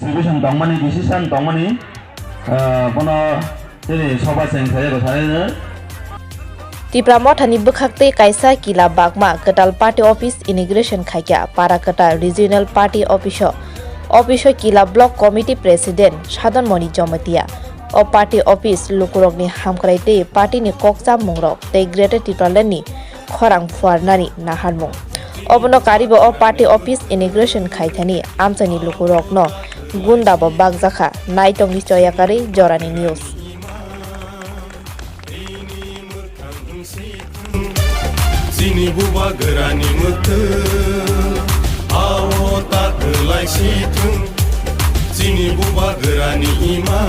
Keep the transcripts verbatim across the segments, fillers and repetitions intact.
Distribution tongmani, decision tongmani, ah, bono chini soba cheng khaye rw sanai no. Tipra Mothani bwkhak tei kaisa kila bagma kwtal party office inauguration khaikha Para Kwtal Regional Party Office o. Office o kila Block Committee President Sadon Moni Jomotia. O party office lukurokni hamkrai tei party ni kokcham mungrok tei Greater Tipraland ni khorang phuarnani naharmung. Obono karibo o party office inauguration khaithani amchaini lukurokno gundabo bakjakha. Naitongdi choyakarwi jorani news. Chini bubagrani mwktwng, ao ta kwlai si thung. Chini bubagrani ima,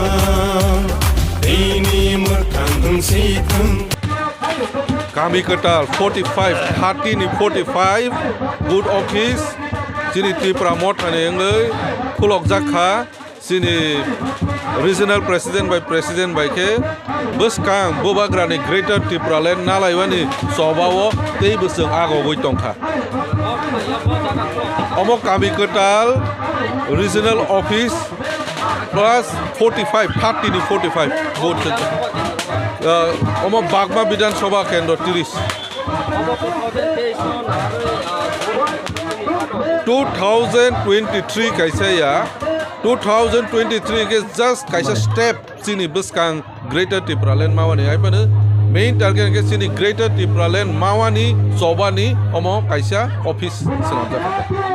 teini mwkhang wng si thung. Kami kwtal forty five, thirty ni forty five, good office, chini Tipra Mothani wngwi khulokjak kha. Chini regional president bai president bai khe bwskang bubagrani Greater Tipraland nalaibani chobao tei bwswng agogwi tongkha. Omo kami kwtal regional office plus forty five, thirty ni forty five vote. Uh, omo Bagma Bidhan Sabha Kendro tris. Two thousand twenty-three kaisa ya, two thousand twenty-three ke just kaisa step chini bwskang Greater Tipraland mawani. Hai phano main target ke chini Greater Tipraland mawani chobani omo kaisa office swnamjak.